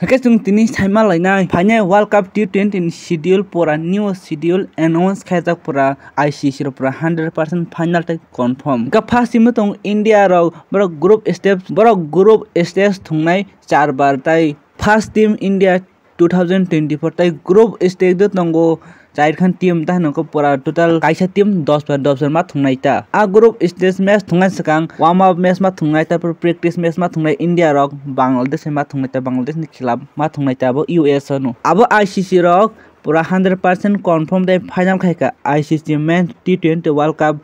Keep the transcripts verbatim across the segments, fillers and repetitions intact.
Hake chwng tini saima lainai, phainai World Cup T twenty ni schedule pura, new schedule announce khaijak pura, I C C rok pura hundred percent final tei confirm. Hake first team o tongo India rok, borok group stage, borok group stage thungnai char bar tei first team India two thousand twenty-four tei group stage o tongo chairkhan team, tei hwnwi khe pura total kaisa team dos bar dos bar ma thungnai ta. A group stage match thungnai swkang warm up match ma thungnai, tarpor practice match ma thungnai India rok Bangladesh ma thungnai ta, Bangladesh ni khilap ma thungnai ta abo U S no. Abo I C C rok pura hundred percent confirm tei final khai kha I C C Men's T twenty World Cup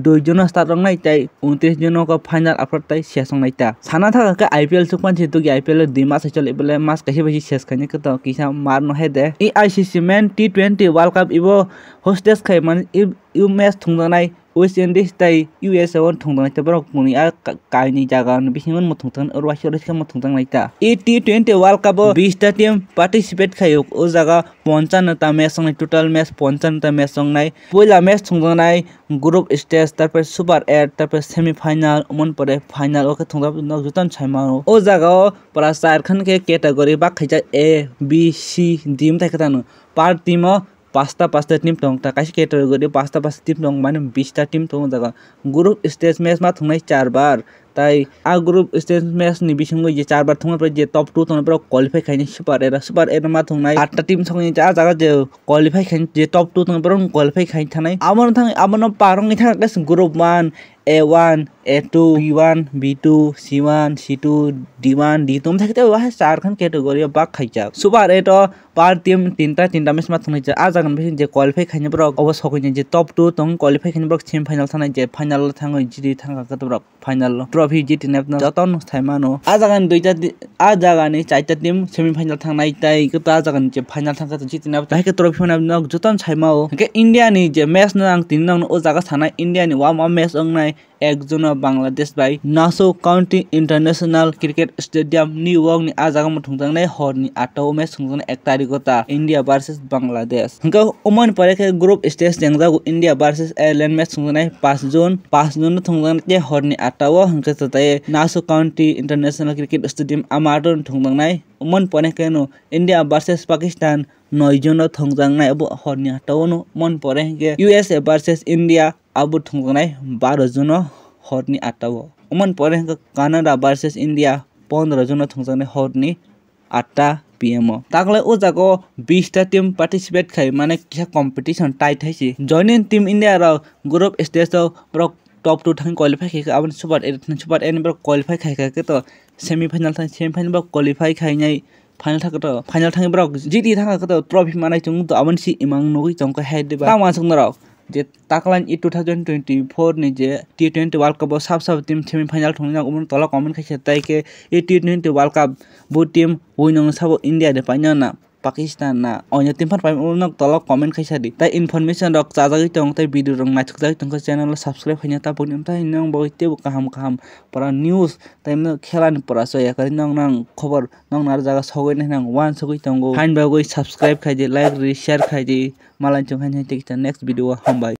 dui jono start wngnai tei untris jono khe final aphar tei ses wngnai ta. Sana thaka khe I P L chukpan si tugi I P L o dui mas hai choli bole mas kaisa bai si ses khaini khe to kisa mar no hai de. I C C Men's T twenty World Cup ibo hostage khai mani i, i match thungjaknai West Indies tei U S A o thungjaknai tei borok muni a ka-, kainwi jaga ni bisingo thungjaknai oro waisa oro khe thungjaknai ta. I T twenty World Cup o bish ta team participate khai o, o jaga ponchano ta match wngnai, total match ponchano ta match wngnai. Puila match thungjaknai group stage, tarpore super eight, tarpore semi final, umon pore final, o khe thungjak nok jotono sai mano. O jaga o pura char khan khe category bak khaijak A, B, C, D wng thai khe tano. Per team o pasta pasta team tong ta, kaisa category pasta pasta team tong mani bish ta team tong o jaga. Group stage match ma thungnai char bar, tai a group stage match ni bisingo je char bar thungma pore je top two tongna borok qualify khaini super eight, super eight ma thungnai atta team songni a jaga je qualify khaini je top two tongna borok qualify khaini thanai. Abo no thang, abo no parong ni thang group one, A one, A two, B one, B two, C one, C two, D one, D two wng thai khe tei waisa char khan category o bak khaijak. Super eight o per team tinta tinta match ma thungnai je a jaga ni bisingo je qualify khaini borok obo sokoi je top two tong qualify khaini borok semi final thangnai je final o thangwi jiti thang kha borok. Final o trophy jitinai jotono sai mano. A jaga ni duita ti-, a jaga ni chaita team semi final thangnai tei khe a jaga ni je final thang kha jitinai bahai khe trophy phano nok jotono sai mao. Hwnkhe India ni je match no ang tini nok o jaga sanai, India ni warm up match wngnai ek jono Bangladesh bai Nasu County International Cricket Stadium New York ni a jaga o thungjaknai hor ni atta o match thungjaknai ek tarikh o ta India versus Bangladesh. Hwnkhe umoni pore khe group stage chengjago India versus Ireland match thungjaknai paanch June, paanch June no thungjaknai tei hor ni atta o hwnkhe tei Nasu County International Cricket Stadium amato thungjaknai. Umoni pore khe no India versus Pakistan noi June no thungjaknai abo hor ni atta o no. Umoni pore hwnkhe U S A versus India abo thungjaknai baro June o hor ni atta o. Umoni pore hwnkhe Canada versus India pondro June o thungjaknai hor ni atta P M o. Taklai o jaga o bish ta team participate khai mane kisa competition tight hai se. Joining team India rok group stage o borok top two thang qualify khai kha, aboni super eight thang, super eight ni borok qualify khai kha khe to semi final thang, semi final borok qualify khainai final thang khe to, final thangwi borok jiti thang kha khe to trophy manai chwng to aboni si imang nugwi chong kha hai diba. Tamo aswk norok je taklai i two thousand twenty-four ni je T twenty World Cup o sab sab team semi final thungna omo tola comment khaisa tai khe i T twenty World Cup bo team winung sabo India de paina na Pakistan na oino team phan pai omo nok tola comment khaisa di tai information rok chajagwi tong tai video rok naithok jagwi tong kha channel o subscribe khaina ta pokni tai nang bo tebo kaham kaham pura news tai khela ni pura so yakari nang nang khobor nang nar jaga sogwi nang wan sogwi tongo hain bagwi subscribe khai di like ri share khai di malai chong hai next video o hambai.